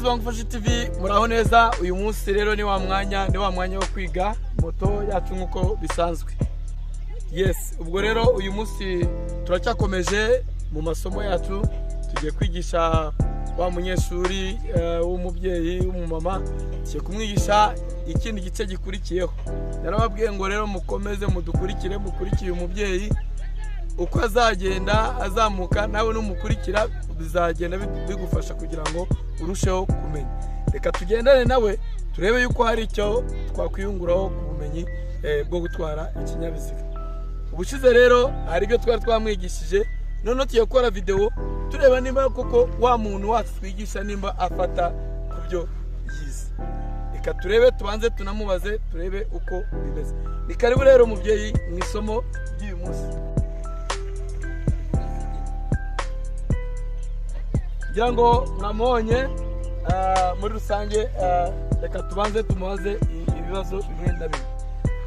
Bakunzi ba Ngufashe TV, muraho neza. Uyu munsi rero ni wa mwanya wo kwiga moto yacu nk'uko bisanzwe. Yes, ubwo rero uyu munsi turacyakomeje mu masomo yacu, tugiye kwigisha wa munyeshuri w'umubyeyi w'umumama, tugiye kumwigisha ikindi gice gikurikiyeho. Narababwiye ngo rero mukomeze mudukurikire, mukurikiye umubyeyi uko azagenda azamuka, nawe numukurikira bizagenda bigufasha kugira ngo urusheho kumenya. Reka tugendane nawe turebe yuko hari icyo twakwiyunguraho ku bumenyi bwo gutwara ikinyabiziga. Ubushize rero hari ibyo twari twamwigishije, none tugiye gukora video tureba nimba koko wa muntu wacu twigisha nimba afata ku byo yize. Reka turebe, tubanze tunamubaze turebe uko bimeze. Ni karibu rero mubyeyi mu isomo ry'uyu munsi. Ngira ngo mwamubonye muri rusange, reka tubanze tumubaze ibibazo bimwe na bimwe.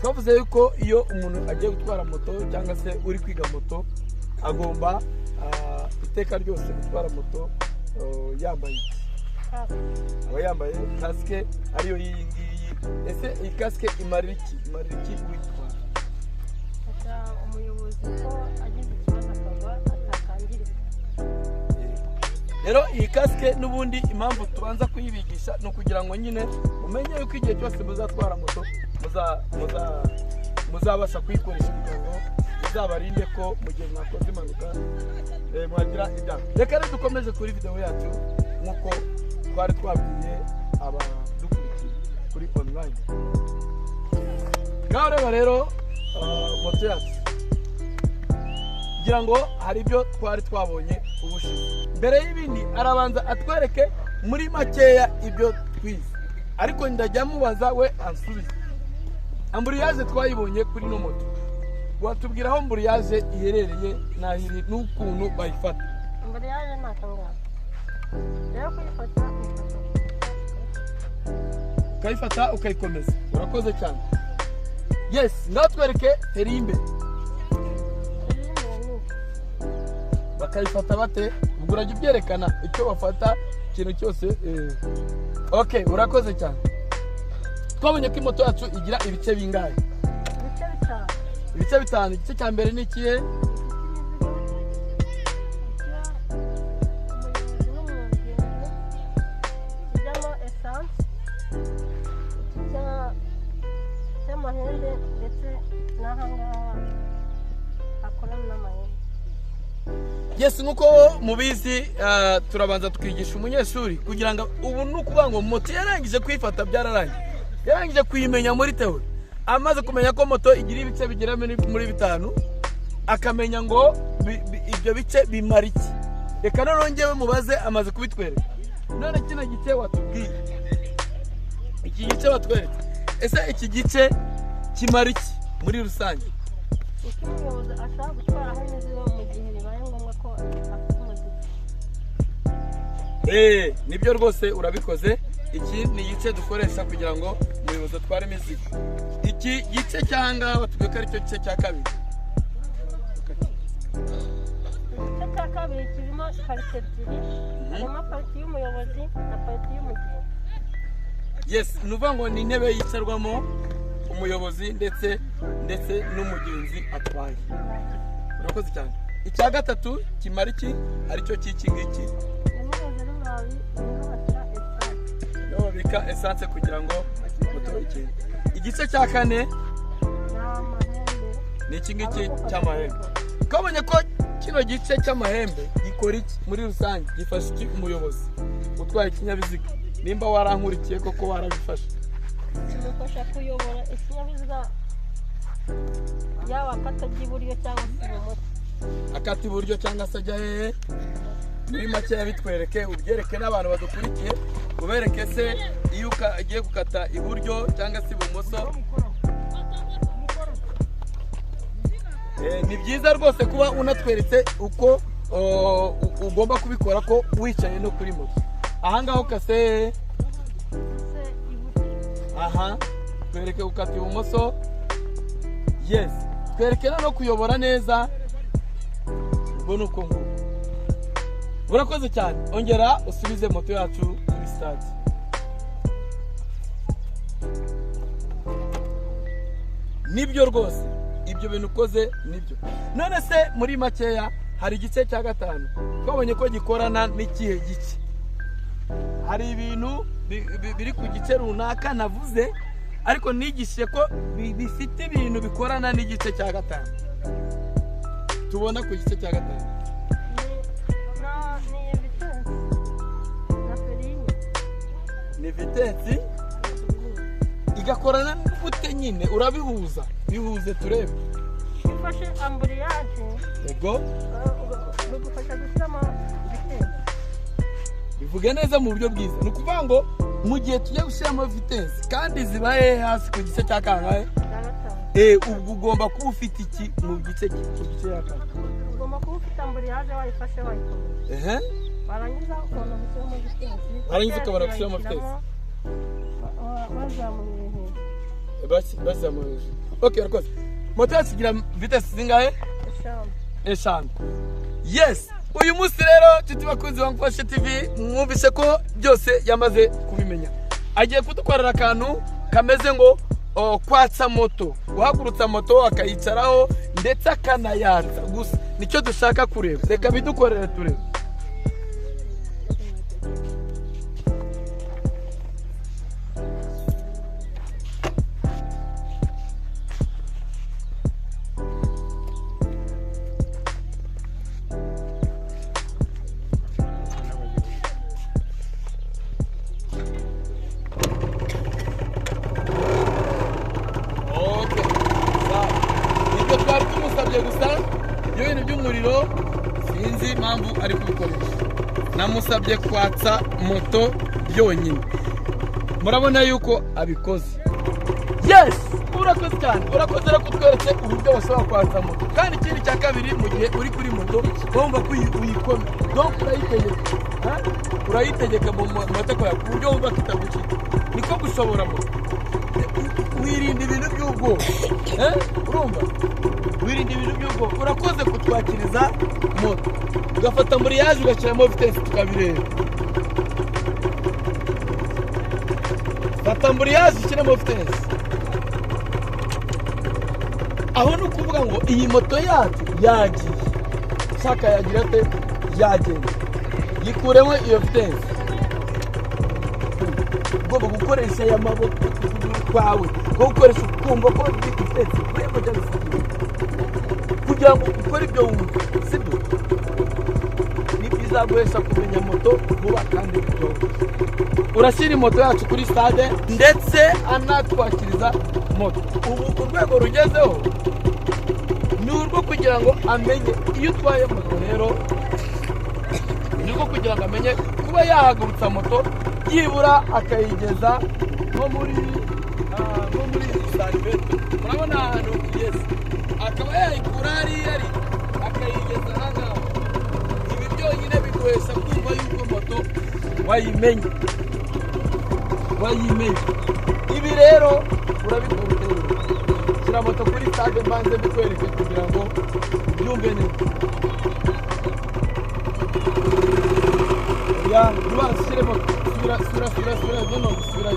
Twavuze yuko iyo umuntu agiye gutwara moto cyangwa se uri kwiga moto agomba iteka ryose gutwara moto yambaye iki? Aba yambaye kasike ariyo iyi ngiyi. Ese iyi kasike imarira iki? Imarira iki uyitwara? Umuyobozi ko agize ikibazo akagwa atakangirika. Rero iyi kasike n'ubundi impamvu tubanza kuyibigisha ni ukugira ngo nyine umenye yuko igihe cyose muzatwara moto muzabasha kuyikoresha kugira ngo bizabarinde ko mu gihe mwakoze impanuka mwagira ibyago. Reka rero dukomeze kuri video yacu nk'uko twari twabwiye abadukurikiye kuri online. Ngaho reba rero moto yacu, ngira ngo hari ibyo twari twabonye ubushize. Mbere y'ibindi arabanza atwereke muri makeya ibyo twize, ariko ndajya mubaza we ansubize. Amburiyaje twayibonye kuri no moto, watubwira aho amburiyaje iherereye n'ahiri n'ukuntu bayifata? Amburiyaje ni akangaka. Rero kuyifata ukayifata ukayikomeza. Urakoze cyane. Yes, ngaho twereke feri y'imbere. Bakayifata bate? Ubwo urajya ubyerekana icyo bafata ikintu cyose. Okay, urakoze cyane. Twabonye ko imoto yacu igira ibice bingahe? Ibice bitanu. Ibice bitanu. Igice cya mbere ni ikihe? Kijyamo esanse, cy'amahembe ndetse n'ahangaha hakorana n'amahembe. Yes, nkuko mubizi turabanza tukigisha umunyeshuri kugira ngo ubu nukuvuga ngo moto yarangije kuyifata byararangiye, yarangije kuyimenya muri teori, amaze kumenya ko moto igira ibice bigera muri bitanu, akamenya ngo ibyo bice bimara iki. Reka noneho njyewe mubaze, amaze kubitwereka. None kino gice watubwiye, iki gice watweretse, ese iki gice kimara iki muri rusange? Icyo umuyobozi ashobora gutwaraho imizigo mu gihe bibaye ngombwa ko afite umuzigo. Nibyo rwose urabikoze. Iki ni igice dukoresha kugira ngo umuyobozi atware imizigo. Iki gice cyangwa batubwiye ko aricyo gice cya kabiri. Igice cya kabiri kirimo parite ebyiri, harimo parite y'umuyobozi na parite y'umugenzi. Yes, ni ukuvuga ngo ni intebe yicarwamo umuyobozi ndetse n'umugenzi atwaye. Urakoze cyane. Icya gatatu kimara iki? Aricyo cy'iki ngiki. Niho babika esanse kugira ngo moto igende. Igice cya kane ni iki ngiki cy'amahembe. Twabonye ko kino gice cy'amahembe gikora iki muri rusange? Gifasha iki umuyobozi utwaye ikinyabiziga? Nimba warankurikiye koko warabifashe. Kimufasha kuyobora ikinyabiziga yaba akata iburyo cyangwa se ibumoso. Akata iburyo cyangwa se ajya hehe? Muri make bitwereke, ubyereke n'abantu badukurikiye, ubereke se iyo ugiye gukata iburyo cyangwa se ibumoso. Ni byiza rwose kuba unatweretse uko ugomba kubikora ko wicaye no kuri moto. Aha ngaho ukase aha, twereke gukata ibumoso. Yes, twereke no kuyobora neza. Ubwo ni uko nguko. Urakoze cyane. Ongera usubize moto yacu. stade. Nibyo rwose ibyo bintu ukoze nibyo. None se muri makeya hari igice cya gatanu twabonye ko gikorana n'ikihe gice? Hari ibintu biri ku gice runaka navuze, ariko nigishije ko bifite ibintu bikorana n'igice cya gatanu. Tubona ku gice cya gatanu ni vitesse igakorana gute nyine? Urabihuza, bihuze turebe. Ifashe amburiyage. Yego. Bigufasha gushyiramo vitesse. Bivuge neza mu buryo bwiza. Ni ukuvuga ngo mu gihe tugiye gushyiramo vitesse kandi zibaye hasi ku gice cya kangahe? Ubwo ugomba kuba ufite iki mu gice cya kangahe? Ugomba kuba ufite amburiyage wayifashe wayikomeye. Warangiza ukabona gushyiramo vitesse. Warangiza ukabona gushyiramo vitesse. Bazamuye hejuru. Okay, urakoze. Moto yacu igira vitesse zingahe? Eshanu. Yes. Uyu munsi rero tuti bakunzi ba Ngufashe TV, mwumvise ko byose yamaze kubimenya. Agiye kudukorera akantu kameze ngo kwatsa moto, guhagurutsa moto akayicaraho ndetse akanayatsa. Gusa nicyo dushaka kureba. Reka bidukorere turebe. Gusa ibyo bintu by'umuriro sinzi impamvu ari kubikoresha. Namusabye kwatsa moto byonyine, murabona yuko abikoze. Yes, urakoze cyane, urakoze rero kutweretse uburyo bashobora kwatsa moto. Kandi ikindi cya kabiri, mu gihe uri kuri moto wumva ko uyikoma, donc urayitegeka, urayitegeka mu matako yawe ku buryo wumva ko itagucika. Niko gushobora moto, wirinda ibintu by'ubwoba. Urumva wirinda ibintu by'ubwoba. Urakoze kutwakiriza moto, ugafata muriyaje ugashyiramo vitesse tukabireba. Fata muriyaje ushyiremo vitesse. Aho ni ukuvuga ngo iyi moto yacu yagiye, shaka yagira ate? Yagenda. Yikuremo iyo vitesse. Ugomba gukoresha aya maboko kwawe, gukoresha ukumva ko vitesse ureba cyangwa kugira ngo ukore ibyo wumva, sibyo? Ni byiza guhesha kumenya moto vuba kandi byoroshye. Urashyira moto yacu kuri stade ndetse anatwakiriza moto. Ubu urwego rugezeho ni urwo kugira ngo amenye iyo utwaye moto. Rero ni urwo kugira ngo amenye kuba yahagurutsa moto byibura akayigeza nko muri santimetero. Murabona ahantu kugeza, akaba yayikura hariya ari akayigeza aha ngaha. Ibi byonyine biguhesha kumva yuko moto wayimenye. Ibi rero urabikora utera. Shyira moto kuri stade mbanze mbikwereke kugira ngo ubyumve neza. Ya, rubanza ushyire moto. Sura, no, sura.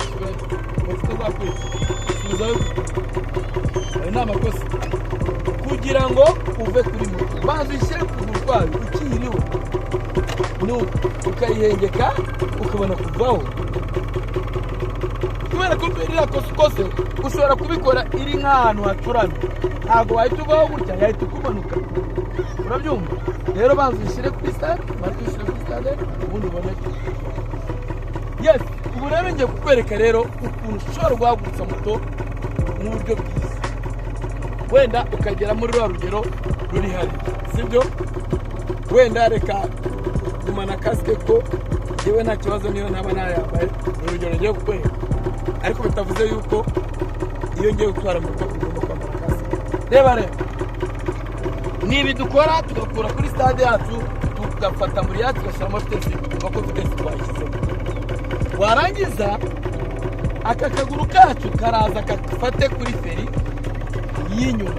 Moto itazakwica. Subizayo. Ayo ni amakosa. Kugira ngo uve kuri moto, banza uyishyire ku kuguru kwayo ukiyiriwe, nuko ukayihengeka ukabona kuvaho. Kubera ko iriya kosa ukoze ushobora kubikora iri nk'ahantu hacuramye, ntabwo wahita uvaho gutya, yahita ikumanuka. Urabyumva? Rero banza uyishyire kuri stade, banza uyishyire kuri stade ubundi ubone. Yes, ubu rero ngiye kukwereka rero ukuntu ushobora guhagurutsa moto mu buryo bwiza, wenda ukagera muri rwa rugero ruri hariya, sibyo? Wenda reka gumana kasike ko yewe nta kibazo niyo ntaba nayambaye, ni urugero ngiye kukwereka, ariko bitavuze yuko iyo ngiye gutwara moto ugomba kwambara kasike. Reba rero ni ibi dukora, tugakura kuri stade yacu tugafata muri yacu tugashyiramo vitesse, tukumva ko vitesse twayishyizemo. Warangiza aka kaguru kacu karaza kafate kuri feri y'inyuma,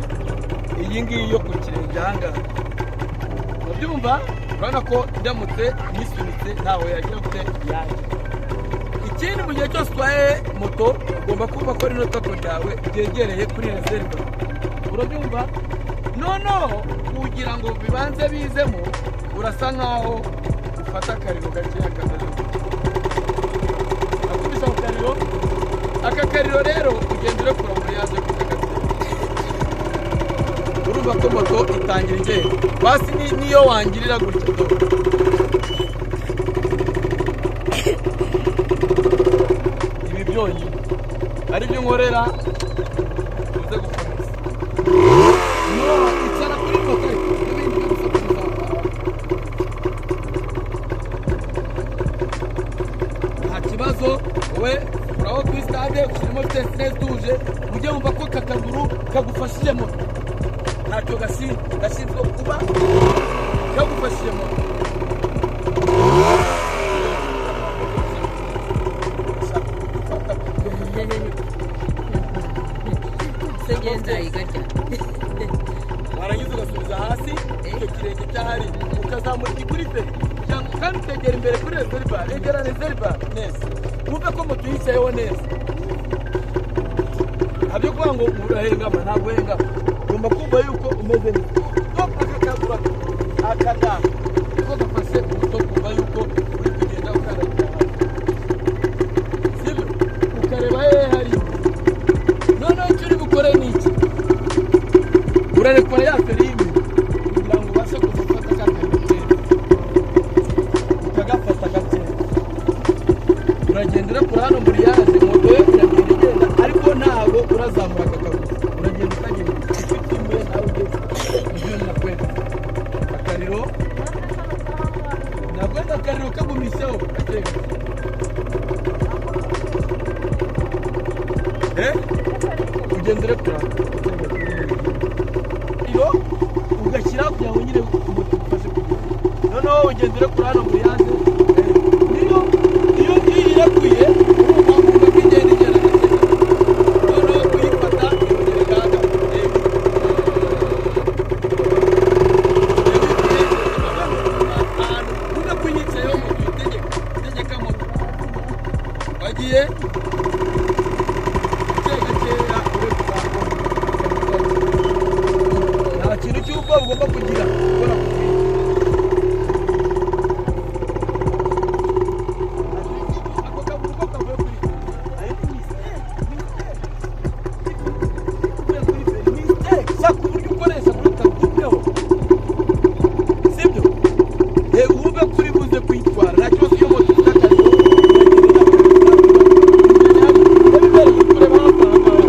iyi ngiyi yo ku kirenge aha ngaha. Urabyumva? Urabona ko ndamutse nisunitse ntaho yagira gute yagira. Ikindi, mu gihe cyose utwaye moto, ugomba kumva ko rino tako ryawe ryegereye kuri réservoir, urabyumva? Noneho kugira ngo bibanze bizemo, urasa nkaho ufata akariro gakeya kameze gutya, akubise ako kariro. Aka kariro rero ugenda urekura muri yaje kukagasiga, urumva ko moto itangira igenda. Basi niyo wangirira gutya, dore ibi byonyine ari byo nkorera. Uze gukomeza, no icara kuri moto, ariko n'ibindi byo gusakuza nta kibazo. Wowe uraho kuri stade, ushyiramo vitesse neza utuje, ujye wumva ko aka kaguru kagufashije moto, ntacyo gashinzwe kuba kagufashije moto. Se ngenda igarya. Warangiza ugasubiza hasi icyo kirenge cyahari, ukazamura ikiguri feri kugira ngo kandi utegera imbere kuri réservoir. Egera réservoir neza, wumve ko moto uyicayeho neza. Nta byo kuvuga ngo urahengama, ntabwo uhengama. Ugomba kumva yuko umeze neza. Donc aka kaguru aka ngaka niko gafashe moto, kumva yuko uri kugenda ukandagira hasi, sibyo? Ukareba hehe hari. Noneho icyo uri bukore ni iki? Urarekura ya feri y'inyuma kugira ngo ubashe kuza gufata ka kariro keza, ukagafata gakeya. Uragenda urekura hano muri yaje, moto yo iragenda igenda, ariko ntabwo urazamura aka kaguru. Uragenda ukagenda icyo utimbuye nawe ugeze nibyo nakwereka. Akariro nakwereka, akariro kagumisheho gake gake. Ugenda urekura iyo ugashyiraho kugira ngo nyine moto igufashe kugenda. Noneho ugenda urekura hano muri yaje, niyo iyo ngiyi irekuye, urumva wumva ko igenda igenda gake. Noneho kuyifata irongera igahagarara. Ahantu wumve ko uyicayeho, moto uyitegeka, utegeka moto. Wagiye gake gakeya, urekura. Nta kintu cy'ubwoba ugomba kugira gukora ku bwinshi. Ako kaguru ko kavuye kuri ayo ni mistake, mistake. Uvuye kuri feri, mistake. Shaka uburyo ukoresha kuri kagumeho, sibyo? Wumve ko uri buze kuyitwara, nta kibazo. Iyo moto ifite akariro, iragenda. Reba imbere, uri kureba hafi aha ngaha,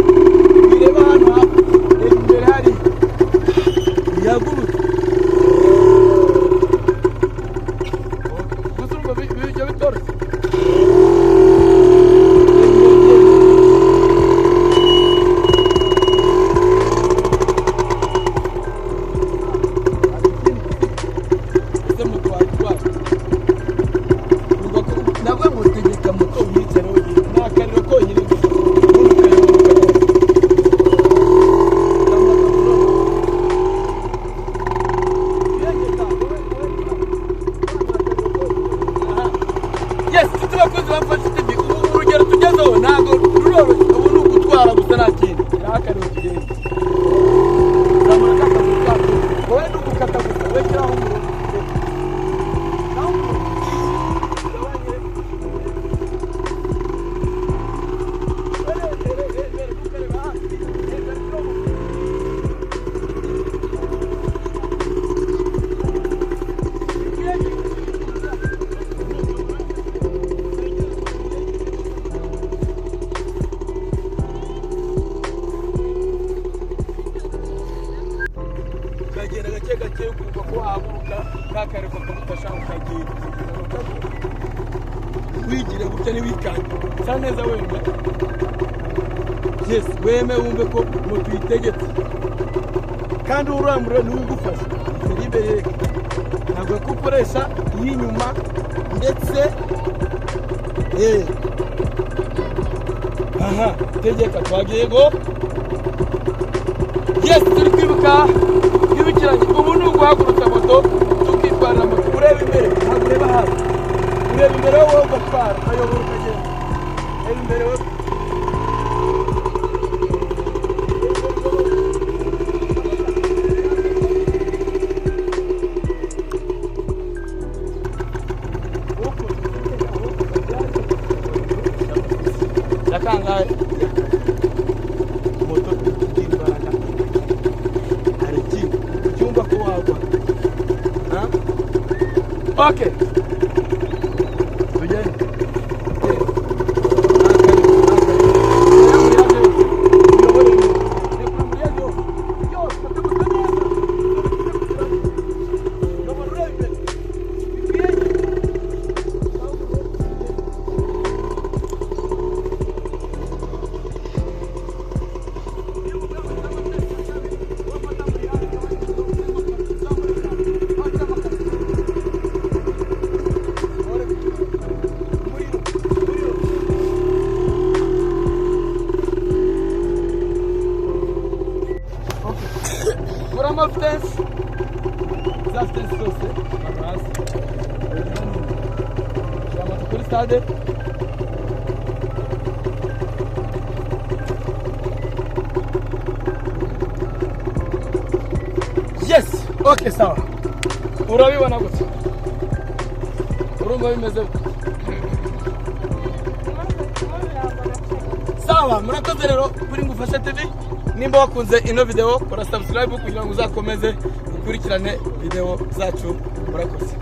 wireba hano hafi, reba imbere hariya ihagurutse. Gusa urumva ibyo bitoroshye. Reba imbere. Ese moto wayitwara? Urumva ko navuga ngo tegeka moto uyicare wenyine, ni akariro konyine gusa, ubundi ukayobora ukagenda. Zamura akaguru. Yegeka, wowe, wowe, aha. Yes, nshuti bakunzi ba Mfashe TV, ubu urugero tugezeho ntabwo ruroroshye. Ubu ni ugutwara gusa, nta kindi. Shyiraho akariro tugende. Zamura ka kaguru kacu. Wowe ni ugukata gusa, wowe shyiraho umurongo. Shyiraho umurongo. Ugabanye. Ere, ere, ere, ere, ntukareba hasi. Genda shyiraho. Ukagenda gake gake, ukumva ko wahaguruka, kakareko kagufasha, ukagenda wigire gutya, ntiwikange. Sa neza wemye. Yes, weme, wumve ko moto uyitegetse, kandi uramura niwe ugufasha. Feri imbere reka ntabwo ko ukoresha iy'inyuma ndetse. Aha tegeka, twagiye go. Yes, turi kwibuka twibukiranye. Ubu ni uguhagurutsa moto, tukitwarira moto. Ureba imbere, ntabwo ureba hasi, ureba imbere wowe, ugatwara, ukayobora, ukagenda. Imbere we. Yakangaye moto igira imbaraga, hari ikindi ucyumva ko wagwa. Ha? Okay, tugende. Kuramo vitesse, za vitesse zose manura hasi, shyira moto kuri stade. Yes, okay, sawa. Urabibona gutya, urumva bimeze gute? Sawa, murakoze rero kuri Ngufashe TV. Nimba wakunze ino video, kora subscribe kugira ngo uzakomeze ukurikirane video zacu. Murakoze.